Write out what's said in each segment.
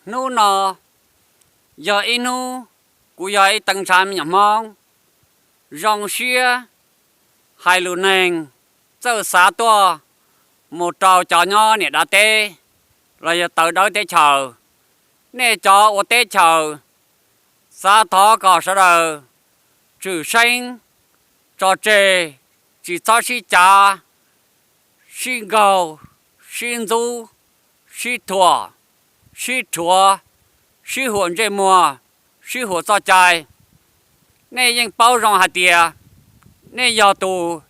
Hnub no yog ib hnub kuv yog ib tee ntshav me nyuam Hmoob zoo siab hais lus neeg, txawj xav tuaj mus rau cov nyob niam dav teb los yog tawv dawb teb chaws. Nej cov ua teb chaws, xav thov kom sawv daws tswm seeb, tso tseg, tsis txhob sib cav, sib nkaug, sib ntxub, sib thuam, sib rhuav, sib huam ntsej muag, sib huam txoj cai. Nej yeej paub zoo hais tias nej yog tus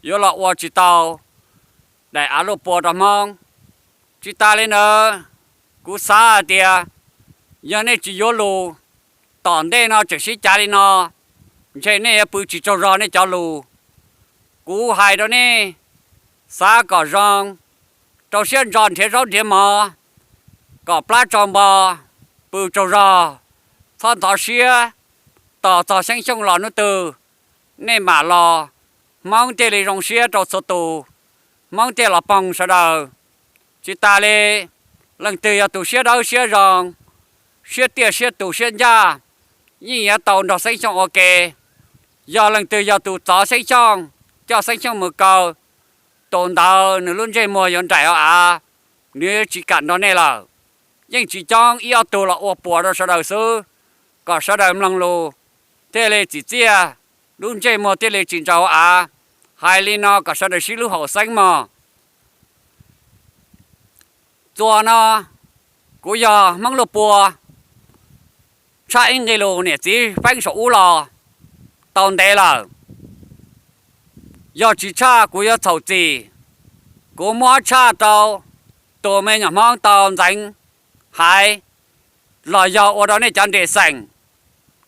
yuav los ua tsis tau daim av luaj pua rau Hmoob. Tsis tas li ntawd, kuv xav hais tias yog nej tsis yuav lus, tom ntej no tseem sib cav li no, ntshe nej yuav pw tsis tsaug zog nej cov lus. Kuv hais rau nej, xav kom zoo, rau siab ntso nrhiav zaub nrhiav mov, kom plab tsaug npo, pw tsaug zog, txhob ntxhov siab, tos txog Xeeb Xyooj los hnub twg nej mam los, Hmoob thiaj li zoo siab rau txhua tus, Hmoob thiaj los poog sawv daws. Tsis tas li, leej twg yog tus siab dawb siab zoo, siab tiaj siab tus siab ncaj, yeej yuav tau nrog Xeeb Xyooj ua ke. Yog leej twg yog tus txov Xeeb Xyooj, coj Xeeb Xyooj mus kaw, tus ntawd nws lub ntsej muag yuav nraim hauv av, nws yuav tsis kam nrog nej lawm. Yeej tsis coob, ib ob tug los ua puas rau sawv daws xwb, kom sawv daws mloog lus thiaj li txim txiaj, lub ntsej muag thiaj li tsis nraim hauv av. Hais li no kom sawv daws sib hlub haum xeeb mog. Txuas no kuv yog Hmoob Luaj Pua, tshaj ib nqe lus niam txiv feeb saum ub los tau ntev lawm. Yog tsis tshaj kuv yuav txhaum txim, kuv muab tshaj rau tus me nyuam Hmoob tau ntxeev haiv los yog ua rau nej cov nres xeem,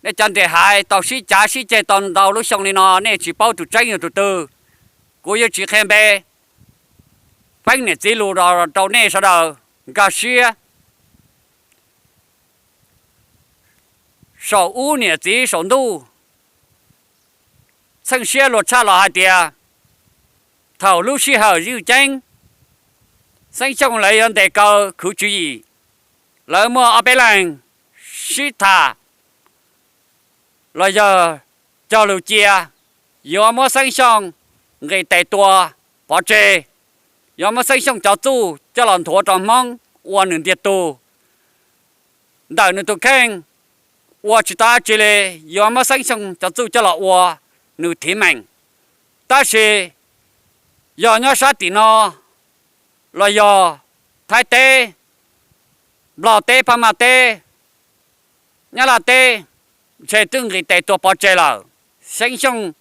nej cov nres haiv tau sib cav sib ceg tau ntau lub xyoo li no, nej tsis paub tus tseeb yog tus twg. Kuv yuav tsis qhia npe, feeb niam txiv lus rau nej sawv daws nkag siab. Saum ub niam txiv saum ntuj, txheej siab luag tshaj los hais tias thaum lub sij hawm ywj ceeb, Xeeb Xyooj lawv yuav ntes kaw khwv tswv yim, lawv muaj ob peb leeg sib tham los yog cog lus cia, yuav muab Xeeb Xyooj nqis tes tua pov tseg, yuav muab Xeeb Xyooj cov txuj coj los nthuav rau Hmoob ua nws ntiag tug. Ntawm nws tus kheej ua tsis tau dab tsi li, yuav muab Xeeb Xyooj cov txuj coj los ua nws thiv meem. Tab sis yog nyob sab tim no los yog Thaib teb, Nplog teb, Phab Maj teb, Nyab Laj teb, ntshe twb nqis tes tua pov tseg lawm. Xeeb Xyooj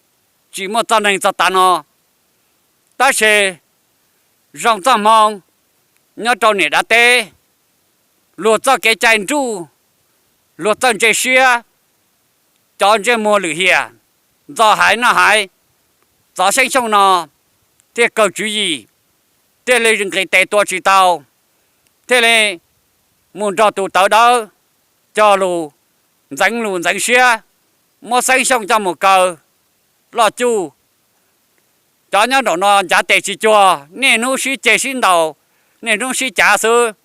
tsis muaj txoj neeg txog tav no. Tab sis zoo txoj hmoo nyob rau niam dav teb, luag txoj kev cai nruj, luag txawj ntse siab, cov ntsej muag lwm hiam, ntxo haiv noj haiv, txov Xeeb Xyooj no thiaj kawg tswv yim, thiaj li nqis tes tua tsis tau, thiaj li mus nrog tus tawv dawb cog lus ntxeev lus ntxeev siab, muab Xeeb Xyooj coj mus kaw loj cuj. Cov nyob nraum no ncav tes tsis cuag, niaj hnub sib ceg sib ntaus, niaj hnub sib cav xwb.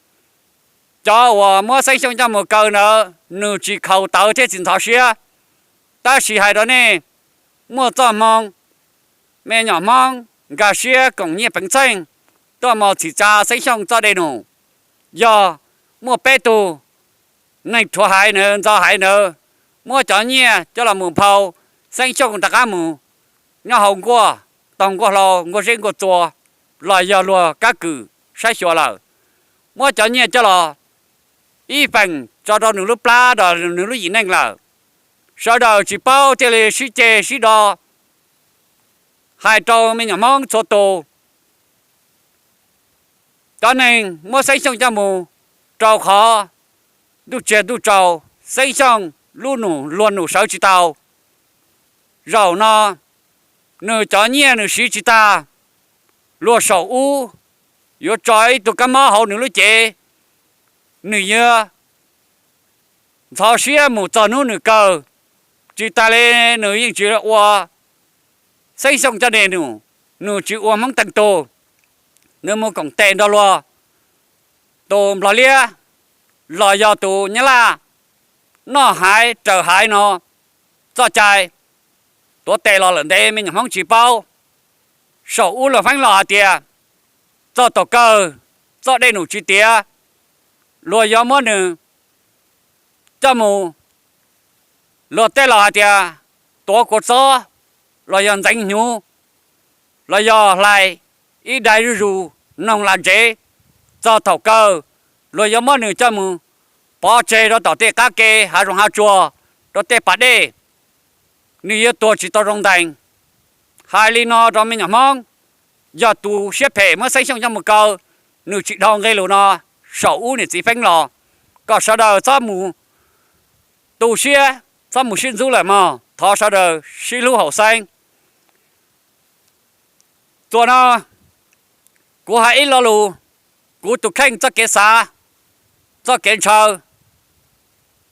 Cov uas muab Xeeb Xyooj coj mus kaw ntawd nws tsis khaus tawv thiab tsis ntxhov siab. Tab sis hais rau nej, muaj txoj hmoo me nyuam Hmoob nkag siab koom nyiaj peev txheej tuaj mus txhim tsa Xeeb Xyooj txoj dej num. Yog muaj peb tug neeg rhuav haiv ntawd, ntxo haiv ntawd, muab cov nyiaj coj los mus phau Xeeb Xyooj rov qab mus nyob hauv nkuaj, taug nkuaj hlau, nkuaj zeb nkuaj txua, los yog luag kab kwm saib xyuas lawm, muab cov nyiaj coj los ib feem tso rau nws lub plab, nws lub yim neej lawm. Sawv daws tsis paub thiaj li sib ceg sib do, hais rau me nyuam Hmoob txhua tus. Cov neeg muab Xeeb Xyooj coj mus rau qhov ntuj tsiag ntuj tsaus, Xeeb Xyooj lub num luag num sawv tsis tau. Zaum no nws cov nyiaj nws siv tsis tag, luag saum ub yuav tso ib tug kab mob hauv nws lub cev, nws yuav ntxhov siab mus txog hnub nws kawg. Tsis tas li, nws yeej tsis ua Xeeb Xyooj coj dej num, nws tsis ua Hmoob teej tug, nws mus koom tes nrog luag tus Nplog liab, los yog tus Nyab Laj noj haiv raws haiv no txoj cai tuav tes los lawm ntev me nyuam Hmoob tsis paub. Saum ub luag feeb los hais tias txoj taum kawg, txoj dej num tsis tiav, luag yuav muab nws coj mus, luag tej los hais tias tuav kua txob los yog ntxeev hnyuv los yog hlais ib daim zuj zus noog lam ntsev, txog thaum kawg luag yuav muab nws coj mus pov tseg rau tom tej qab ke hav zoov hav tsuag, rau tej pas dej, nws yuav tuag tsis tau zoo ntees. Hais li no rau me nyuam Hmoob, yog tus siab phem muab Xeeb Xyooj coj mus kaw, nws tsis dhau nqe lus no saum ub niam txiv feeb los, kom sawv daws txhob mus tu siab, txhob mus sib ntxub lawm mog, thov sawv daws sib hlub haum xeeb. Txuas no kuv hais ib lo lus, kuv tus kheej txoj kev xav, txoj kev ntshaw.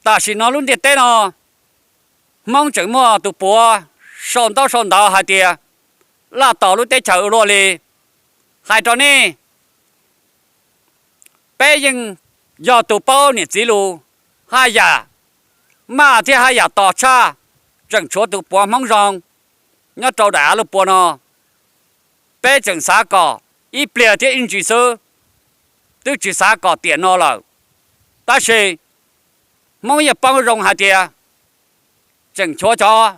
Tam sim no lub ntiaj teb no, Hmoob tseem muaj tus puav sau ntaub sau ntawv hais tias laj tom lub teb chaws ua luaj li. Hais rau nej, peb yeej yog tus paub niam txiv lus, haj yam maj thiab haj yam tos tshaj, tseem tshuav tus puav Hmoob zoo nyob rau daim av lub pua no. Peb tseem xav kom ib pliag thiab ib ntsis xwb, twb tsis xav kom tiam no lawm. Tab sis Hmoob yeej paub zoo hais tias tseem tshuav cov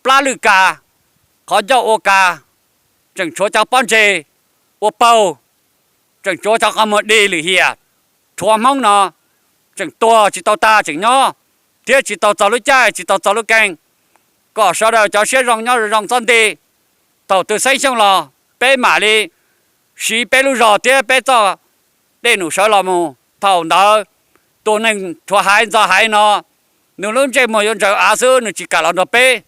plab lwj kas, qhov ncauj ua kas, tseem tshuav cov pob ntseg ua paug, tseem tshuav cov qhov muag dig lwm hiam rhuav Hmoob no, tseem tuag tsis tau tag tseem nyob, thiab tsis tau txog lub caij tsis tau txog lub keej. Kom sawv daws cov siab zoo nyob zoo txhob nti. Thaum twg Xeeb Xyooj los peb mam li siv peb lub zog thiab peb txoj dej num sawv los mus. Thaum ntawd tus neeg rhuav haiv ntxo haiv no, nws lub ntsej muag yuav ntsaws av xwb, nws tsis kam los nrog peb.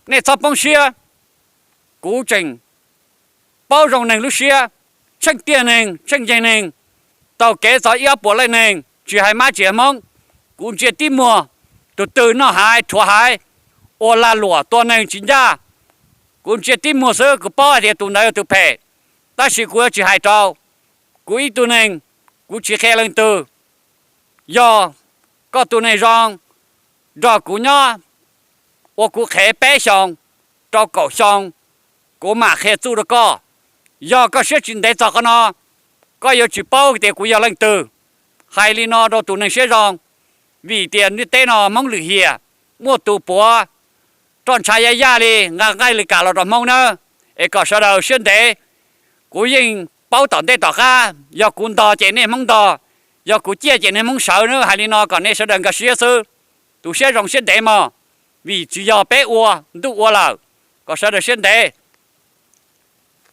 Nej txhob poob siab, kuv tseem paub zoo neeg lub siab, tsheej tiag neeg tsheej yeeg neeg, taug kev txog ib ob puas leej neeg tsis hais mab tsis hais Hmoob. Kuv ntsia tib muag tus twg noj haiv rhuav haiv, ua lag luam tua neeg tsis ncaj, kuv ntsia tib muag xwb kuv paub hais tias tus ntawd yog tus phem. Tab sis kuv yuav tsis hais rau, kuv ib tug neeg, kuv tsis qhia leej twg. Yog koj tus neeg zoo nrog kuv nyob ua kuv qhev peb xyoos rau kaum xyoo, kuv mam qhia txuj rau koj. Yog koj siab tsis ntev txog qhov no, koj yuav tsis paub tias kuv yog leej twg. Hais li no rau tus neeg siab zoo, vim tias ntiaj teb no Hmoob lwm hiam, muaj tus puav roj ntsha yaj yaj li nqa nqaij li kam los rau Hmoob nawb. Es kom sawv daws siab ntev. Kuv yeej paub tom ntej tom qab, yog kuv ntog ces nej Hmoob ntog, yog kuv ciaj ces nej Hmoob sawv nawb. Hais li no kom nej sawv daws nkag siab xwb. Tus siab zoo siab ntev mog, vim tsis yog peb ua, ntuj ua lawm. Kom sawv daws siab ntev.